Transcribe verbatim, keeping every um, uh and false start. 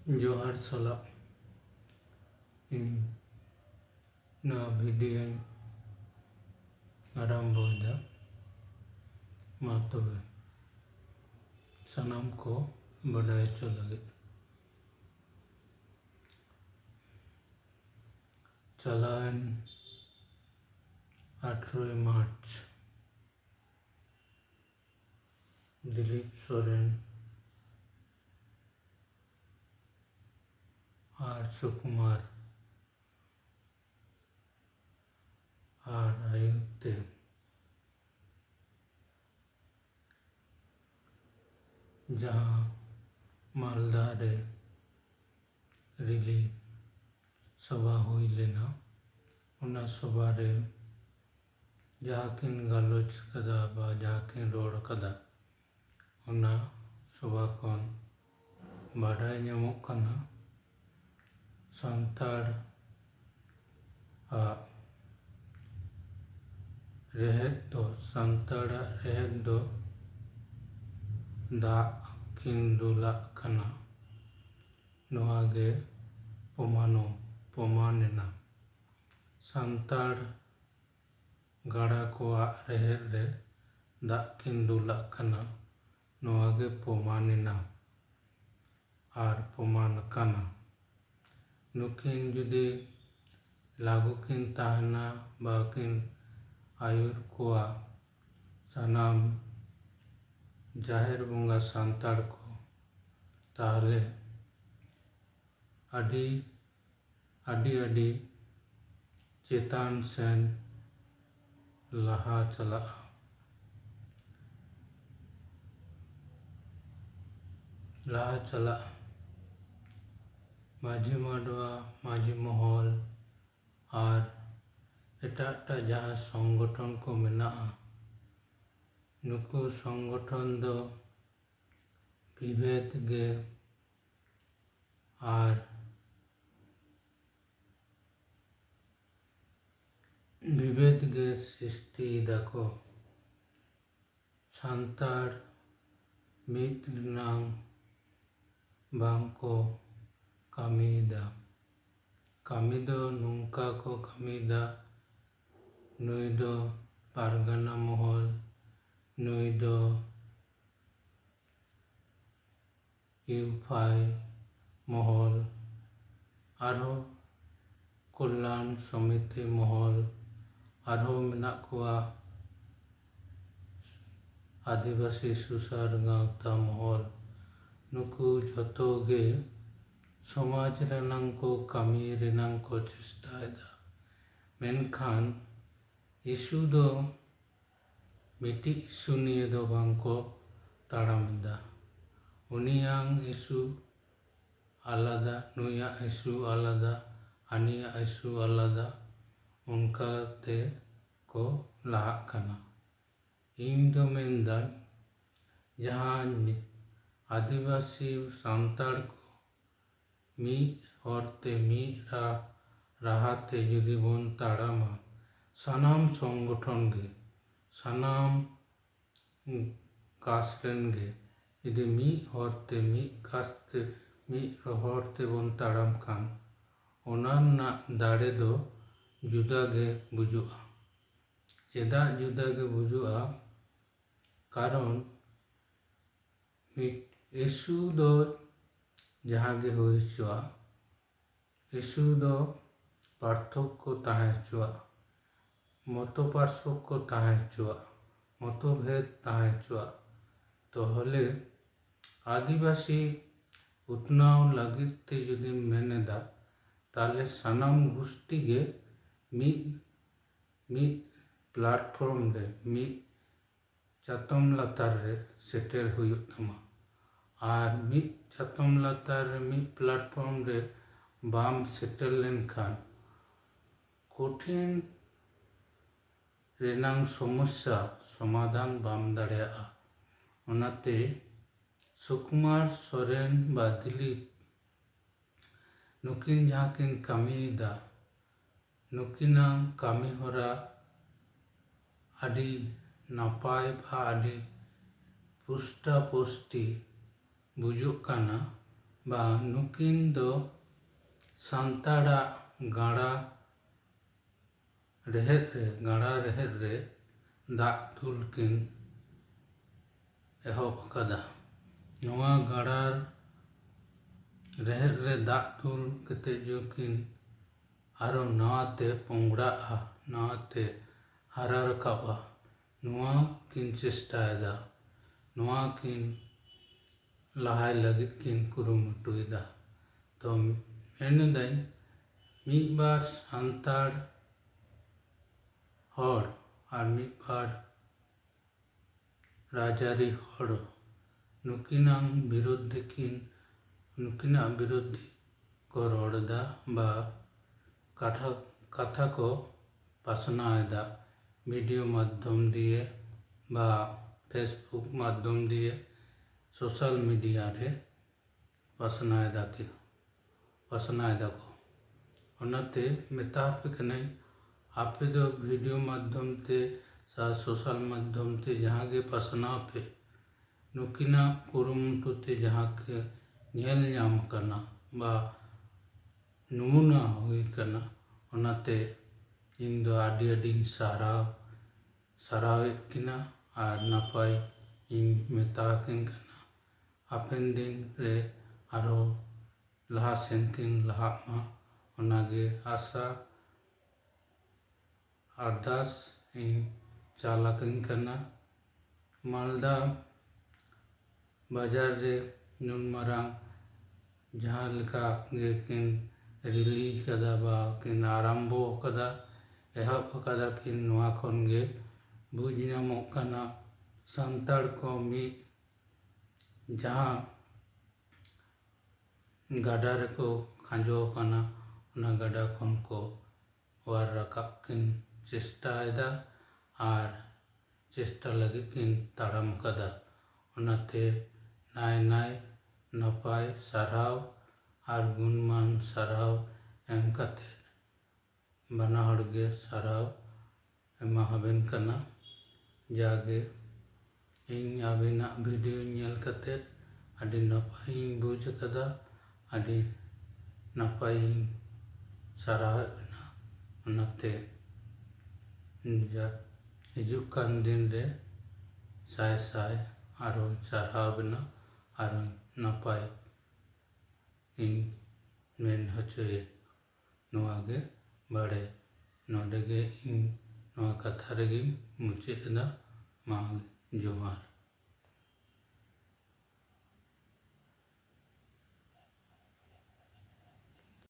ᱡᱚᱦᱟᱨ ᱥᱟᱞᱟᱜ ᱤᱧ ᱱᱚᱣᱟ ᱵᱷᱤᱰᱤᱭᱳᱧ ᱟᱨᱟᱢᱵᱚᱭᱮᱫᱟ᱾ ᱢᱟ ᱛᱚᱵᱮ ᱥᱟᱱᱟᱢ ᱠᱚ ᱵᱟᱰᱟᱭ ᱦᱚᱪᱚ ᱞᱟᱹᱜᱤᱫ, ᱪᱟᱞᱟᱣᱮᱱ ᱟᱴᱷᱨᱚᱭ ᱢᱟᱨᱪ ᱫᱤᱞᱤᱯ ᱥᱚᱨᱮᱱ ᱟᱨ ᱥᱩᱠᱩᱢᱟᱨ ᱟᱨ ᱟᱭᱩᱨ ᱛᱮ ᱡᱟᱦᱟᱸ ᱢᱟᱞᱫᱟ ᱨᱮ ᱨᱤᱞᱤ ᱥᱚᱵᱷᱟ ᱦᱩᱭ ᱞᱮᱱᱟ, ᱚᱱᱟ ᱥᱚᱵᱷᱟ ᱨᱮ ᱡᱟᱦᱟᱸ ᱠᱤᱱ ᱜᱟᱞᱚᱪ ᱠᱟᱫᱟ ᱵᱟ ᱡᱟᱦᱟᱸ ᱠᱤᱱ ᱨᱚᱲ ᱠᱟᱫᱟ, ᱚᱱᱟ ᱥᱚᱵᱷᱟ ᱠᱷᱚᱱ ᱵᱟᱰᱟᱭ ᱧᱟᱢᱚᱜ ᱠᱟᱱᱟ, ᱥᱟᱱᱛᱟᱲ ᱟᱜ ᱨᱮᱦᱮᱫ ᱫᱚ, ᱥᱟᱱᱛᱟᱲᱟᱜ ᱨᱮᱦᱮᱫ ᱫᱚ ᱫᱟᱜ ᱠᱤᱱ ᱫᱩᱞᱟᱜ ᱠᱟᱱᱟ᱾ ᱱᱚᱣᱟ ᱜᱮ ᱯᱨᱚᱢᱟᱱᱚ, ᱯᱨᱚᱢᱟᱱ ᱮᱱᱟ᱾ ᱥᱟᱱᱛᱟᱲ ᱜᱟᱰᱟ ᱠᱚᱣᱟᱜ ᱨᱮᱦᱮᱫ ᱨᱮ ᱫᱟᱜ ᱠᱤᱱ ᱫᱩᱞᱟᱜ ᱠᱟᱱᱟ, ᱱᱚᱣᱟ ᱜᱮ ᱯᱨᱚᱢᱟᱱ ᱮᱱᱟ ᱟᱨ ᱯᱨᱚᱢᱟᱱ ᱠᱟᱱᱟ᱾ ᱱᱩᱠᱤᱱ ᱡᱩᱫᱤ ᱞᱟᱹᱜᱩ ᱠᱤᱱ ᱛᱟᱦᱮᱱᱟ ᱵᱟ ᱠᱤᱱ ᱟᱹᱭᱩᱨ ᱠᱚᱣᱟ ᱥᱟᱱᱟᱢ ᱡᱟᱦᱮᱨ ᱵᱚᱸᱜᱟ ᱥᱟᱱᱛᱟᱲ ᱠᱚ, ᱛᱟᱦᱚᱞᱮ ᱟᱹᱰᱤ, ᱟᱹᱰᱤ, ᱟᱹᱰᱤ ᱪᱮᱛᱟᱱ ᱥᱮᱱ ᱞᱟᱦᱟ ᱪᱟᱞᱟᱜᱼᱟ, ᱞᱟᱦᱟ ᱪᱟᱞᱟᱜᱼᱟ᱾ ᱢᱟᱹᱡᱷᱤ ᱢᱟᱰᱣᱟ, ᱢᱟᱹᱡᱷᱤ ᱢᱚᱦᱚᱞ ᱟᱨ ᱮᱴᱟᱜ ᱮᱴᱟᱜ ᱡᱟᱦᱟᱸ ᱥᱚᱝᱜᱚᱴᱷᱚᱱ ᱠᱚ ᱢᱮᱱᱟᱜᱼᱟ, ᱱᱩᱠᱩ ᱥᱚᱝᱜᱚᱴᱷᱚᱱ ᱫᱚ ᱵᱤᱵᱷᱮᱫ ᱜᱮ ᱟᱨ ᱵᱤᱵᱷᱮᱫ ᱜᱮ ᱥᱨᱤᱥᱴᱤᱭ ᱫᱟᱠᱚ᱾ ᱥᱟᱱᱛᱟᱲ ᱢᱤᱫ ᱨᱮᱱᱟᱝ ᱵᱟᱝ ᱠᱚ ᱠᱟᱹᱢᱤᱭᱮᱫᱟ᱾ ᱠᱟᱹᱢᱤ ᱫᱚ ᱱᱚᱝᱠᱟ ᱠᱚ ᱠᱟᱹᱢᱤᱭᱮᱫᱟ, ᱱᱩᱭ ᱫᱚ ᱯᱟᱨᱜᱟᱱᱟ ᱢᱚᱦᱚᱞ, ᱱᱩᱭ ᱫᱚ ᱤᱭᱩᱯᱷᱟᱭ ᱢᱚᱦᱚᱞ, ᱟᱨᱦᱚᱸ ᱠᱚᱞᱞᱟᱱ ᱥᱚᱢᱤᱛᱤ ᱢᱚᱦᱚᱞ, ᱟᱨᱦᱚᱸ ᱢᱮᱱᱟᱜ ᱠᱚᱣᱟ ᱟᱹᱫᱤᱵᱟᱹᱥᱤ ᱥᱩᱥᱟᱹᱨ ᱜᱟᱶᱛᱟ ᱢᱚᱦᱚᱞ᱾ ᱱᱩᱠᱩ ᱡᱷᱚᱛᱚ ᱜᱮ ᱥᱚᱢᱟᱡᱽ ᱨᱮᱱᱟᱝ ᱠᱚ ᱠᱟᱹᱢᱤ ᱨᱮᱱᱟᱝ ᱠᱚ ᱪᱮᱥᱴᱟᱭᱮᱫᱟ, ᱢᱮᱱᱠᱷᱟᱱ ᱤᱥᱩ ᱫᱚ ᱢᱤᱫᱴᱤᱡ ᱤᱥᱩ ᱱᱤᱭᱮ ᱫᱚ ᱵᱟᱝ ᱠᱚ ᱛᱟᱲᱟᱢ ᱮᱫᱟ᱾ ᱩᱱᱤᱭᱟᱝ ᱤᱥᱩ ᱟᱞᱟᱫᱟ, ᱱᱩᱭᱟᱜ ᱤᱥᱩ ᱟᱞᱟᱫᱟ, ᱦᱟᱹᱱᱤᱭᱟᱜ ᱤᱥᱩ ᱟᱞᱟᱫᱟ, ᱚᱱᱠᱟ ᱛᱮ ᱠᱚ ᱞᱟᱦᱟᱜ ᱠᱟᱱᱟ᱾ ᱤᱧ ᱫᱚ ᱢᱮᱱᱫᱟᱹᱧ, ᱡᱟᱦᱟᱸ ᱟᱹᱫᱤᱵᱟᱹᱥᱤ ᱥᱟᱱᱛᱟᱲ ᱠᱚ ᱢᱤᱫ ᱦᱚᱨ ᱛᱮ ᱢᱤᱫ ᱨᱟ-, ᱨᱟᱦᱟ ᱛᱮ ᱡᱩᱫᱤ ᱵᱚᱱ ᱛᱟᱲᱟᱢᱟ, ᱥᱟᱱᱟᱢ ᱥᱚᱝᱜᱚᱴᱷᱚᱱ ᱜᱮ, ᱥᱟᱱᱟᱢ ᱠᱟᱥ ᱨᱮᱱ ᱜᱮ ᱡᱩᱫᱤ ᱢᱤᱫ ᱦᱚᱨ ᱛᱮ, ᱢᱤᱫ ᱠᱟᱥ ᱛᱮ, ᱢᱤᱫ ᱦᱚᱨ ᱛᱮᱵᱚᱱ ᱛᱟᱲᱟᱢ ᱠᱷᱟᱱ, ᱚᱱᱟ ᱨᱮᱱᱟᱜ ᱫᱟᱲᱮ ᱫᱚ ᱡᱩᱫᱟᱹ ᱜᱮ ᱵᱩᱡᱩᱜᱼᱟ᱾ ᱪᱮᱫᱟᱜ ᱡᱩᱫᱟᱹ ᱜᱮ ᱵᱩᱡᱩᱜᱼᱟ? ᱠᱟᱨᱚᱱ ᱢᱤᱫ ᱤᱥᱩ ᱫᱚ ᱡᱟᱦᱟᱸ ᱜᱮ ᱦᱩᱭ ᱦᱚᱪᱚᱣᱟᱜ, ᱤᱥᱩ ᱫᱚ ᱯᱟᱨᱛᱷᱚᱠᱠᱚ ᱛᱟᱦᱮᱸ ᱦᱚᱪᱚᱣᱟᱜ, ᱢᱚᱛᱚ ᱯᱟᱨᱛᱷᱚᱠᱠᱚ ᱛᱟᱦᱮᱸ ᱦᱚᱪᱚᱣᱟᱜ, ᱢᱚᱛᱚᱵᱷᱮᱫ ᱛᱟᱦᱮᱸ ᱦᱚᱪᱚᱣᱟᱜ, ᱛᱟᱦᱚᱞᱮ ᱟᱹᱫᱤᱵᱟᱹᱥᱤ ᱩᱛᱱᱟᱹᱣ ᱞᱟᱹᱜᱤᱫ ᱛᱮ ᱡᱩᱫᱤᱢ ᱢᱮᱱ ᱮᱫᱟ, ᱛᱟᱦᱚᱞᱮ ᱥᱟᱱᱟᱢ ᱜᱩᱥᱴᱤ ᱜᱮ ᱢᱤᱫ, ᱢᱤᱫ ᱯᱞᱟᱴᱯᱷᱚᱨᱢ ᱨᱮ, ᱢᱤᱫ ᱪᱟᱛᱚᱢ ᱞᱟᱛᱟᱨ ᱨᱮ ᱥᱮᱴᱮᱨ ᱦᱩᱭᱩᱜ ᱛᱟᱢᱟ᱾ ᱟᱨ ᱢᱤᱫ ᱪᱟᱛᱚᱢ ᱞᱟᱛᱟᱨ ᱨᱮ, ᱢᱤᱫ ᱯᱞᱟᱴᱯᱷᱚᱨᱢ ᱨᱮ ᱵᱟᱢ ᱥᱮᱴᱮᱨ ᱞᱮᱱᱠᱷᱟᱱ, ᱠᱚᱴᱷᱤᱱ ᱨᱮᱱᱟᱝ ᱥᱚᱢᱚᱥᱥᱟ ᱥᱚᱢᱟᱫᱷᱟᱱ ᱵᱟᱢ ᱫᱟᱲᱮᱭᱟᱜᱼᱟ᱾ ᱚᱱᱟᱛᱮ ᱥᱩᱠᱩᱢᱟᱨ ᱥᱚᱨᱮᱱ ᱵᱟ ᱫᱤᱞᱤᱯ, ᱱᱩᱠᱤᱱ ᱡᱟᱦᱟᱸ ᱠᱤᱱ ᱠᱟᱹᱢᱤᱭᱮᱫᱟ, ᱱᱩᱠᱤᱱᱟᱜ ᱠᱟᱹᱢᱤ ᱦᱚᱨᱟ ᱟᱹᱰᱤ ᱱᱟᱯᱟᱭ ᱵᱟ ᱟᱹᱰᱤ ᱯᱩᱥᱴᱟ ᱯᱩᱥᱴᱤ ᱵᱩᱡᱩᱜ ᱠᱟᱱᱟ᱾ ᱵᱟ ᱱᱩᱠᱤᱱ ᱫᱚ ᱥᱟᱱᱛᱟᱲᱟᱜ ᱜᱟᱰᱟ ᱨᱮᱦᱮᱫ ᱨᱮ, ᱜᱟᱰᱟ ᱨᱮᱦᱮᱫ ᱨᱮ ᱫᱟᱜ ᱫᱩᱞ ᱠᱤᱱ ᱮᱦᱚᱵ ᱟᱠᱟᱫᱟ᱾ ᱱᱚᱣᱟ ᱜᱟᱰᱟ ᱨᱮᱦᱮᱫ ᱨᱮ ᱫᱟᱜ ᱫᱩᱞ ᱠᱟᱛᱮ ᱡᱚᱠᱤᱱ ᱟᱨᱚ ᱱᱟᱣᱟᱛᱮ ᱯᱚᱝᱲᱟᱜᱼᱟ, ᱱᱟᱣᱟᱛᱮ ᱦᱟᱨᱟ ᱨᱟᱠᱟᱵᱼᱟ, ᱱᱚᱣᱟ ᱠᱤᱱ ᱪᱮᱥᱴᱟᱭᱮᱫᱟ, ᱱᱚᱣᱟ ᱠᱤᱱ ᱞᱟᱦᱟᱭ ᱞᱟᱹᱜᱤᱫ ᱠᱤᱱ ᱠᱩᱨᱩᱢᱩᱴᱩᱭᱮᱫᱟ᱾ ᱛᱚ ᱢᱮᱱᱮᱫᱟᱹᱧ, ᱢᱤᱫ ᱵᱟᱨ ᱥᱟᱱᱛᱟᱲ ᱦᱚᱲ ᱟᱨ ᱢᱤᱫ ᱵᱟᱨ ᱨᱟᱡᱽᱟᱹᱨᱤ ᱦᱚᱲ ᱱᱩᱠᱤᱱᱟᱝ ᱵᱤᱨᱩᱫᱽ ᱠᱤᱱ, ᱱᱩᱠᱤᱱᱟᱜ ᱵᱤᱨᱩᱫᱽ ᱠᱚ ᱨᱚᱲ ᱮᱫᱟ ᱵᱟ ᱠᱟᱛᱷᱟ, ᱠᱟᱛᱷᱟ ᱠᱚ ᱯᱟᱥᱱᱟᱣ ᱮᱫᱟ, ᱵᱷᱤᱰᱤᱭᱳ ᱢᱟᱫᱽᱫᱷᱚᱢ ᱫᱤᱭᱮ ᱵᱟ ᱯᱷᱮᱥᱵᱩᱠ ᱢᱟᱫᱽᱫᱷᱚᱢ ᱫᱤᱭᱮ, ᱥᱳᱥᱟᱞ ᱢᱤᱰᱤᱭᱟ ᱨᱮ ᱯᱟᱥᱱᱟᱣ ᱮᱫᱟ ᱠᱤᱱ, ᱯᱟᱥᱱᱟᱣ ᱮᱫᱟ ᱠᱚ᱾ ᱚᱱᱟᱛᱮ ᱢᱮᱛᱟ ᱟᱯᱮ ᱠᱟᱹᱱᱟᱹᱧ, ᱟᱯᱮ ᱫᱚ ᱵᱷᱤᱰᱤᱭᱳ ᱢᱟᱫᱽᱫᱷᱚᱢ ᱛᱮ ᱥᱮ ᱥᱳᱥᱟᱞ ᱢᱟᱫᱽᱫᱷᱚᱢ ᱛᱮ ᱡᱟᱦᱟᱸ ᱜᱮ ᱯᱟᱥᱱᱟᱣ ᱯᱮ, ᱱᱩᱠᱤᱱᱟᱜ ᱠᱩᱨᱩᱢᱩᱴᱩ ᱛᱮ ᱡᱟᱦᱟᱸ ᱜᱮ ᱧᱮᱞ ᱧᱟᱢ ᱠᱟᱱᱟ ᱵᱟ ᱱᱩᱢᱩᱱᱟ ᱦᱩᱭ ᱠᱟᱱᱟ, ᱚᱱᱟᱛᱮ ᱤᱧ ᱫᱚ ᱟᱹᱰᱤ ᱟᱹᱰᱤᱧ ᱥᱟᱨᱦᱟᱣ, ᱥᱟᱨᱦᱟᱣᱮᱫ ᱠᱤᱱᱟ ᱟᱨ ᱱᱟᱯᱟᱭ ᱤᱧ ᱢᱮᱛᱟ ᱟᱹᱠᱤᱱ ᱠᱟᱱᱟ᱾ ᱦᱟᱯᱮᱱ ᱫᱤᱱ ᱨᱮ ᱟᱨᱦᱚᱸ ᱞᱟᱦᱟ ᱥᱮᱱ ᱠᱤᱱ ᱞᱟᱦᱟᱜ ᱢᱟ, ᱚᱱᱟᱜᱮ ᱟᱥᱟ ᱟᱨᱫᱟᱥ ᱤᱧ ᱪᱟᱞ ᱟᱹᱠᱤᱱ ᱠᱟᱱᱟ᱾ ᱢᱟᱞᱫᱟ ᱵᱟᱡᱟᱨ ᱨᱮ ᱱᱩᱱ ᱢᱟᱨᱟᱝ ᱡᱟᱦᱟᱸ ᱞᱮᱠᱟ ᱜᱮ ᱠᱤᱱ ᱨᱤᱞᱤ ᱠᱟᱫᱟ ᱵᱟ ᱠᱤᱱ ᱟᱨᱟᱢᱵᱚ ᱟᱠᱟᱫᱟ, ᱮᱦᱚᱵ ᱟᱠᱟᱫᱟ ᱠᱤᱱ, ᱱᱚᱣᱟ ᱠᱷᱚᱱ ᱜᱮ ᱵᱩᱡᱽ ᱧᱟᱢᱚᱜ ᱠᱟᱱᱟ ᱥᱟᱱᱛᱟᱲ ᱠᱚ ᱢᱤᱫ ᱡᱟᱦᱟᱸ ᱜᱟᱰᱟ ᱨᱮᱠᱚ ᱠᱷᱟᱸᱡᱚ ᱟᱠᱟᱱᱟ, ᱚᱱᱟ ᱜᱟᱰᱟ ᱠᱷᱚᱱ ᱠᱚ ᱚᱣᱟᱨ ᱨᱟᱠᱟᱵ ᱠᱤᱱ ᱪᱮᱥᱴᱟᱭᱮᱫᱟ ᱟᱨ ᱪᱮᱥᱴᱟ ᱞᱟᱹᱜᱤᱫ ᱠᱤᱱ ᱛᱟᱲᱟᱢ ᱠᱟᱫᱟ᱾ ᱚᱱᱟᱛᱮ ᱱᱟᱭ ᱱᱟᱭ ᱱᱟᱯᱟᱭ ᱥᱟᱨᱦᱟᱣ ᱟᱨ ᱜᱩᱱᱢᱟᱱ ᱥᱟᱨᱦᱟᱣ ᱮᱢ ᱠᱟᱛᱮ ᱵᱟᱱᱟ ᱦᱚᱲ ᱜᱮ ᱥᱟᱨᱦᱟᱣ ᱮᱢᱟ ᱦᱟᱵᱮᱱ ᱠᱟᱱᱟ᱾ ᱡᱟᱜᱮ ᱤᱧ ᱟᱵᱮᱱᱟᱜ ᱵᱷᱤᱰᱤᱭᱳ ᱧᱮᱞ ᱠᱟᱛᱮ ᱟᱹᱰᱤ ᱱᱟᱯᱟᱭᱤᱧ ᱵᱩᱡᱽ ᱟᱠᱟᱫᱟ, ᱟᱹᱰᱤ ᱱᱟᱯᱟᱭᱤᱧ ᱥᱟᱨᱦᱟᱣᱮᱫ ᱵᱮᱱᱟ᱾ ᱚᱱᱟᱛᱮ ᱡᱟ-, ᱦᱤᱡᱩᱜ ᱠᱟᱱ ᱫᱤᱱ ᱨᱮ ᱥᱟᱭ ᱥᱟᱭ ᱟᱨᱦᱚᱸᱧ ᱥᱟᱨᱦᱟᱣ ᱵᱮᱱᱟ, ᱟᱨᱦᱚᱸᱧ ᱱᱟᱯᱟᱭ ᱤᱧ ᱢᱮᱱ ᱦᱚᱪᱚᱭᱮᱫ᱾ ᱱᱚᱣᱟ ᱜᱮ ᱵᱟᱲᱮ᱾ ᱱᱚᱰᱮ ᱜᱮ ᱤᱧ ᱱᱚᱣᱟ ᱠᱟᱛᱷᱟ ᱨᱮᱜᱮᱧ ᱢᱩᱪᱟᱹᱫ ᱮᱫᱟ᱾ ᱢᱟ ᱡᱚᱦᱟᱨ᱾